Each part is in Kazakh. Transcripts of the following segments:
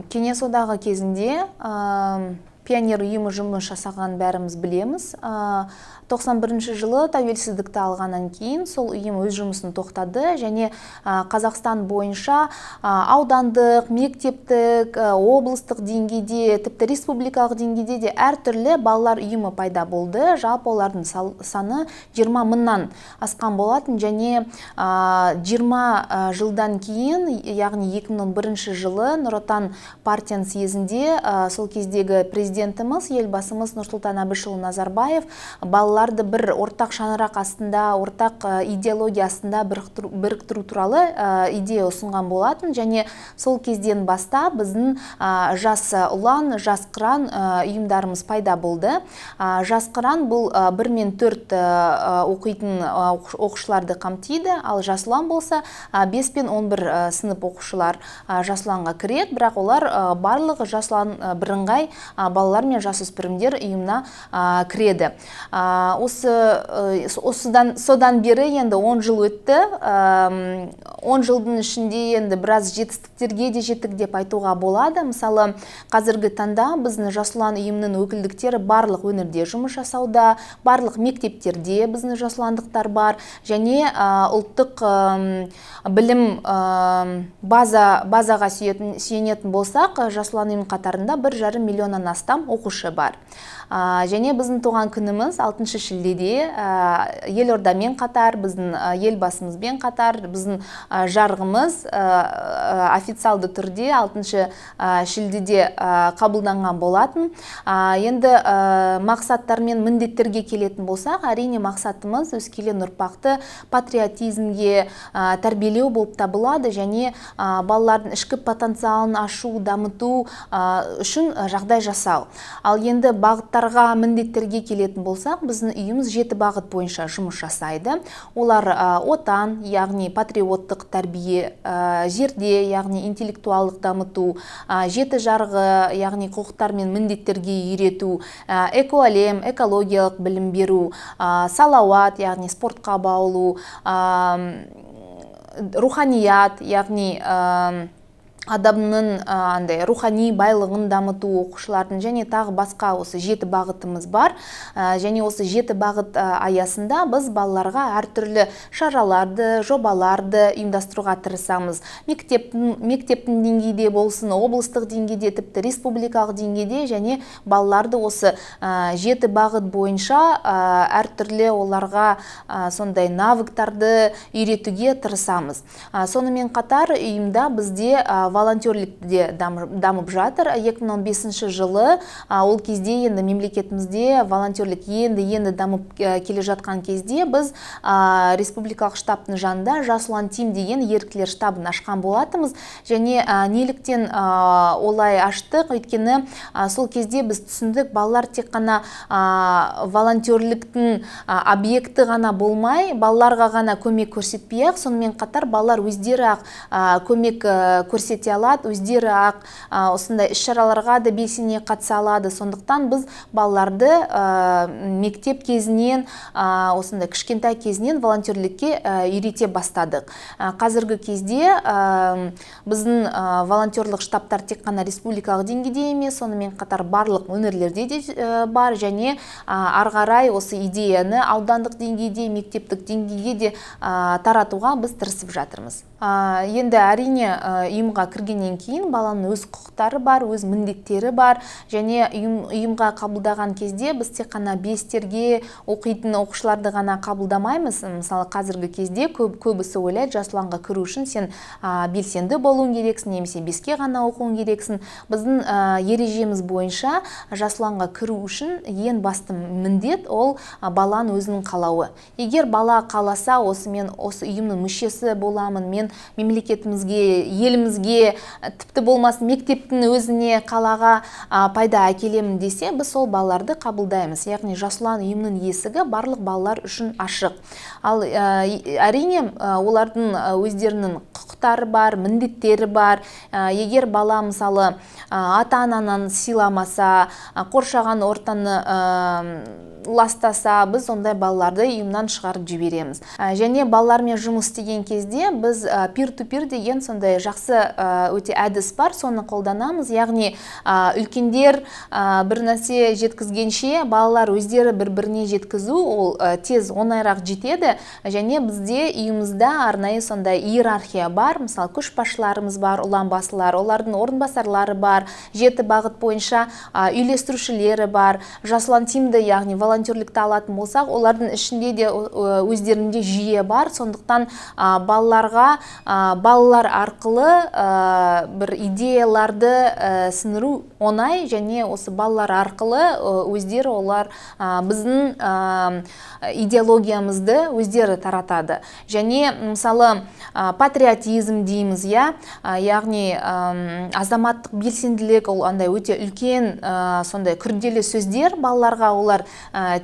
Кеңес одағы кезінде пионер ұйымы жұмыс жасаған, бәріміз білеміз. 91 жылы тәуелсіздікті алғаннан кейін сол ұйым өз жұмысын тоқтады және Қазақстан бойынша аудандық, мектептік, облыстық деңгейде, тіпті республикалық деңгейде де әртүрлі балалар ұйымы пайда болды. Жалпы олардың саны 20 мыңнан асқан болатын және 20 жылдан кейін, яғни 2011 жылы Нұр Отан партияның съезінде сол кездегі президентіміз, елбасымыз Нұрсұлтан Әбішұлы Назарбаев балаларды бір ортақ шаңырақ астында, ортақ идеология астында біріктіру туралы идея ұсынған болатын. Және сол кезден бастап біздің Жас Ұлан, Жас Қыран ұйымдарымыз пайда болды. Жас Қыран бұл 1 мен 4 оқитын оқушыларды қамтиды, ал Жас Ұлан болса 5 пен 11 сынып оқушылар Жас Ұланға кіреді, бірақ олар барлығы Жас Ұлан бірыңғай балалар мен жасөспірімдер ұйымына кіреді. Содан бері енді 10 жыл өтті. 10 жылдың ішінде енді біраз жетістіктерге де жеттік деп айтуға болады. Мысалы, қазіргі таңда біздің Жас Ұлан ұйымының өкілдіктері барлық өңірде жұмыс жасауда, барлық мектептерде біздің жас ұландықтар бар және ұлттық білім базаға сүйенетін болсақ, Жас Ұлан ұйымының қатарында 1,5 миллионнан астам оқушы бар. Және біздің туған күніміз 6 шілдеде, елордамен қатар, біздің елбасымызбен қатар, біздің жарғымыз официалды түрде 6 шілдеде қабылданған болатын. Енді мақсаттар мен міндеттерге келетін болсақ, әрине мақсатымыз өскелең ұрпақты патриотизмге тәрбиелеу болып табылады және балалардың ішкі потенциалын ашу, дамыту үшін жағдай жасау. Ал енді бағыттарға, міндеттерге келетін болсақ, біздің үйіміз 7 бағыт бойынша жұмыс жасайды. Олар отан, яғни патриоттық тәрбие, жерде, яғни интеллектуалдық дамыту, жеті жарғы, яғни құқықтар мен міндеттерге үйрету, экоәлем, экологиялық білім беру, салауат, яғни спортқа баулу, руханият, яғни адамның андай рухани байлығын дамыту оқушылардың және тағы басқа осы 7 бағытымыз бар. Және осы 7 бағыт аясында біз балаларға әртүрлі шараларды, жобаларды ұйымдастыруға тырысамыз. Мектептің деңгейде болсын, облыстық деңгейде, тіпті республикалық деңгейде және балаларды осы 7 бағыт бойынша әртүрлі оларға сондай навыктарды үйретуге тырысамыз. Сонымен қатар ұйымда бізде волонтерлік де дамып жатыр. 2015 жылы, ол кезде енді мемлекетімізде волонтерлік енді дамып келе жатқан кезде біз республикалық штабтың жанында Жас Ұлан Тим деген еріктілер штабын ашқан болатынбыз. Және неліктен олай аштық? Өйткені сол кезде біз түсіндік, балалар тек қана волонтерліктің объекті ғана болмай, балаларға ғана көмек көрсетпей-ақ, сонымен қатар балалар өздері-ақ көмек көрсете алады, өздері-ақ осындай іс-шараларға да белсене қатыса алады. Сондықтан біз балаларды мектеп кезінен, осындай кішкентай кезінен волонтерлікке үйрете бастадық. Қазіргі кезде біздің волонтерлық штабтар тек қана республикалық деңгейде емес, сонымен қатар барлық өңірлерде де бар және ары қарай осы идеяны аудандық деңгейде, мектептік деңгейге де таратуға біз тырысып жатырмыз. Енді әрине ұйымға кіргеннен кейін баланың өз құқықтары бар, өз міндеттері бар және ұйымға қабылдаған кезде біз тек қана 5-терге оқитын оқушыларды ғана қабылдамаймыз. Мысалы, қазіргі кезде көбісі ойлайды, Жас Ұланға кіру үшін сен белсенді болуың керексің немесе 5-ке ғана оқуың керексің. Біздің ережеміз бойынша Жас Ұланға кіру үшін ең басты міндет ол баланың өзінің қалауы. Егер бала қаласа, осы мен осы ұйымның мүшесі боламын, мен мемлекетімізге, елімізге, тіпті болмасын мектептің өзіне, қалаға пайда әкелемін десе, біз сол балаларды қабылдаймыз. Яғни Жас Ұлан ұйымының есігі барлық балалар үшін ашық. Ал әрине олардың өздерінің құқықтары құқықтары бар, міндеттері бар. Егер бала, мысалы, ата-ананы сыйламаса, қоршаған ортаны ластаса, біз ондай балаларды ұйымнан шығарып жібереміз. Және балалармен жұмыс істеген кезде біз peer-to-peer деген сондай жақсы өте әдіс бар, соны қолданамыз. Яғни үлкендер бір нәрсе жеткізгенше, балалар өздері бір-біріне жеткізу, ол тез, оңайырақ жетеді. Және бізде үйімізде арнайы сондай иерархия бар. Мысалы, көшбасшыларымыз бар, ұланбасылар, олардың орынбасарлары бар, 7 бағыт бойынша үйлестірушілері бар. Жас ұлан тимді, яғни волонтерлікті алатын болсақ, олардың ішінде де өздерінде жүйе бар. Сондықтан балаларға балалар арқылы бір идеяларды сіңіру оңай, және осы балалар арқылы өздері олар біздің идеологиямызды өздері таратады. Және, мысалы, патриотизм дейміз, иә, яғни азаматтық белсенділік, ол андай өте үлкен, сондай күрделі сөздер, балаларға олар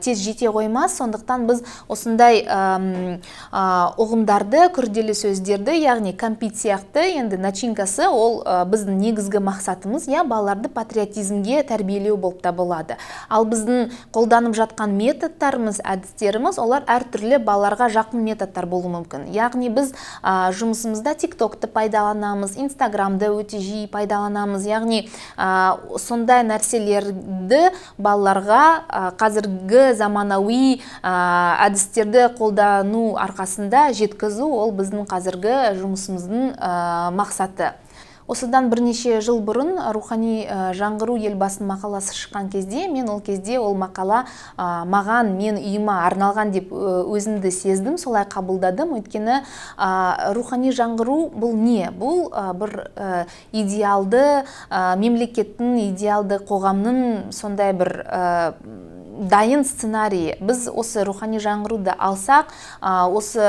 тез жете қоймас. Сондықтан біз осындай ұғымдарды, күрделі сөздерді, яғни кәмпит сияқты, енді начинкасы ол біздің негізгі мақсатымыз, иә, балаларды патриотизмге тәрбиелеу болып табылады. Ал біздің қолданып жатқан методтарымыз, әдістеріміз, олар әртүрлі балаларға жақын методтар болуы мүмкін. Яғни біз жұмысымызда ТикТокты пайдаланамыз, Инстаграмды өте жиі пайдаланамыз. Яғни сондай нәрселерді балаларға қазіргі заманауи әдістерді қолдану арқасында жеткізу, ол біздің қазіргі жұмысымыздың мақсаты. Осыдан бірнеше жыл бұрын «Рухани жаңғыру», Елбасының мақаласы шыққан кезде, мен ол кезде ол мақала маған, мен үйіме арналған деп өзімді сездім, солай қабылдадым. Өйткені рухани жаңғыру бұл не? Бұл бір идеалды мемлекеттің, идеалды қоғамның сондай бір дайын сценарийі. Біз осы рухани жаңғыруды алсақ, осы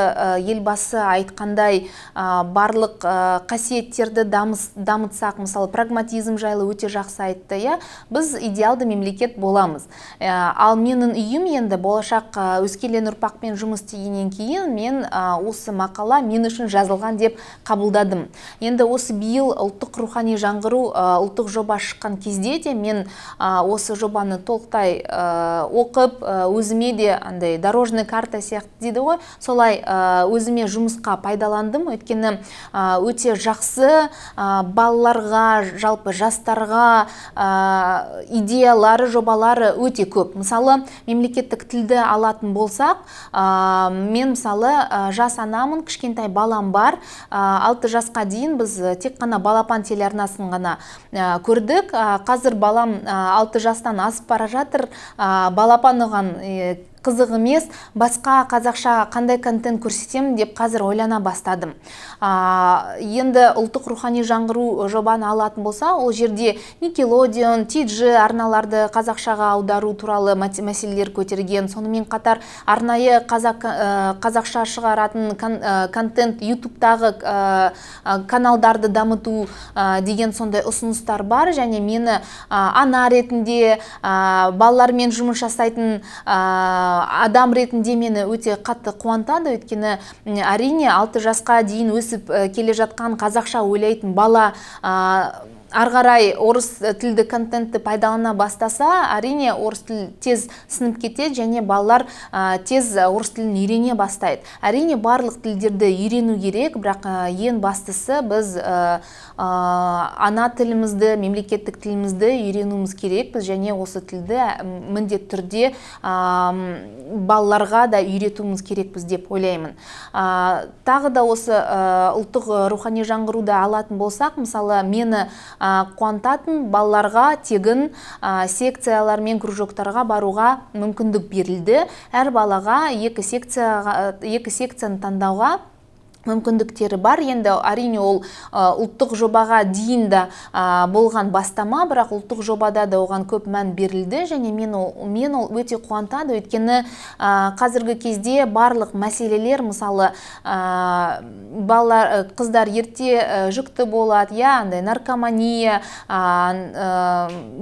Елбасы айтқандай барлық қасиеттерді дамытсақ, мысалы, прагматизм жайлы өте жақсы айтты, иә, біз идеалды мемлекет боламыз. Ал менің үйім енді болашақ өскелең ұрпақпен жұмыс істегеннен кейін, мен осы мақала мен үшін жазылған деп қабылдадым. Енді осы биыл ұлттық рухани жаңғыру ұлттық жоба шыққан кезде де мен осы жобаны толықтай оқып, өзіме де андай дорожный карта сияқты дейді ғой, солай өзіме жұмысқа пайдаландым. Өйткені өте жақсы, балаларға, жалпы жастарға идеялары, жобалары өте көп. Мысалы, мемлекеттік тілді алатын болсақ, мен, мысалы, жас анамын, кішкентай балам бар. 6 жасқа дейін біз тек қана «Балапан» телеарнасын ғана көрдік. Қазір балам 6 жастан асып бара жатыр, «Балапан» оған қызық емес, басқа қазақша қандай контент көрсетемін деп қазір ойлана бастадым. Енді ұлттық рухани жаңғыру жобаны алатын болса, ол жерде Nickelodeon, TG арналарды қазақшаға аудару туралы мәселелер көтерген. Сонымен қатар арнайы қазақша шығаратын контент, Ютубтағы каналдарды дамыту деген сондай ұсыныстар бар. Және мені ана ретінде, балалармен жұмыс жасайтын адам ретінде мені өте қатты қуантады. Өйткені, әрине, 6 жасқа дейін өсіп келе жатқан, қазақша ойлайтын бала ары қарай орыс тілді контентті пайдалана бастаса, әрине, орыс тілі тез сіңіп кетеді және балалар тез орыс тілін үйрене бастайды. Әрине, барлық тілдерді үйрену керек, бірақ ең бастысы біз ана тілімізді, мемлекеттік тілімізді үйренуіміз керекпіз және осы тілді міндетті түрде балаларға да үйретуіміз керекпіз деп ойлаймын. Тағы да осы ұлттық рухани жаңғыруды алатын болсақ, мысалы, мені қуантатын, балаларға тегін секциялар мен кружоктарға баруға мүмкіндік берілді. Әр балаға екі секцияны таңдауға мүмкіндіктері бар. Енді, әрине, ол ұлттық жобаға дейін де болған бастама, бірақ ұлттық жобада да оған көп мән берілді. Және мен ол өте қуантады, өйткені қазіргі кезде барлық мәселелер, мысалы, балалар, қыздар ерте жүкті болады, иә, андай наркомания,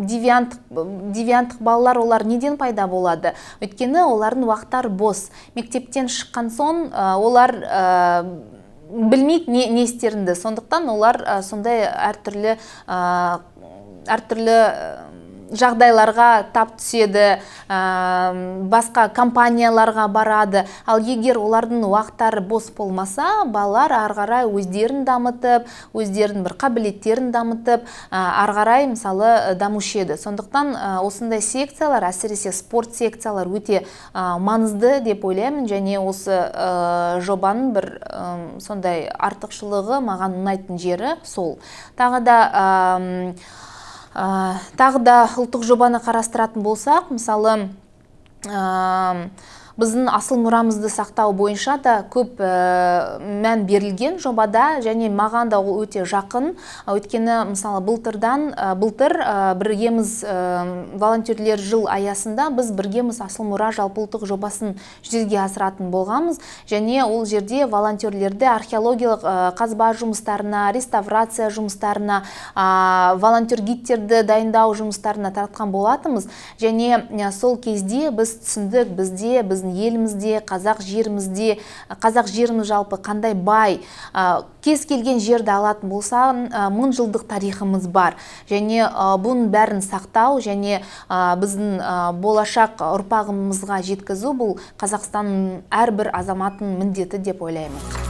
девианттық балалар, олар неден пайда болады? Өйткені олардың уақыттары бос. Мектептен шыққан соң олар Білмейді не істерінді. Сондықтан олар сондай әртүрлі жағдайларға тап түседі, басқа компанияларға барады. Ал егер олардың уақыттары бос болмаса, балалар ары қарай өздерін дамытып, өздерінің бір қабілеттерін дамытып, ары қарай, мысалы, дамушы еді. Сондықтан осындай секциялар, әсіресе спорт секциялар, өте маңызды деп ойлаймын. Және осы жобаның бір сондай артықшылығы, маған ұнайтын жері сол. Тағы да ұлттық жобаны қарастыратын болсақ, мысалы, біздің асыл мұрамызды сақтау бойынша да көп мән берілген жобада және маған да ол өте жақын. Өйткені, мысалы, былтыр «Біргеміз» волонтерлер жыл аясында біз «Біргеміз асыл мұра» жалпыұлттық жобасын жүзеге асыратын болғанбыз. Және ол жерде волонтерлерді археологиялық қазба жұмыстарына, реставрация жұмыстарына, волонтер гидтерді дайындау жұмыстарына тартқан болатынбыз. Және сол кезде біз түсіндік, бізде, біздің елімізде, қазақ жерімізде, қазақ жеріміз жалпы қандай бай. Кез келген жерді алатын болсаң, мың жылдық тарихымыз бар. Және бұның бәрін сақтау және біздің болашақ ұрпағымызға жеткізу — бұл Қазақстанның әрбір азаматының міндеті деп ойлаймын.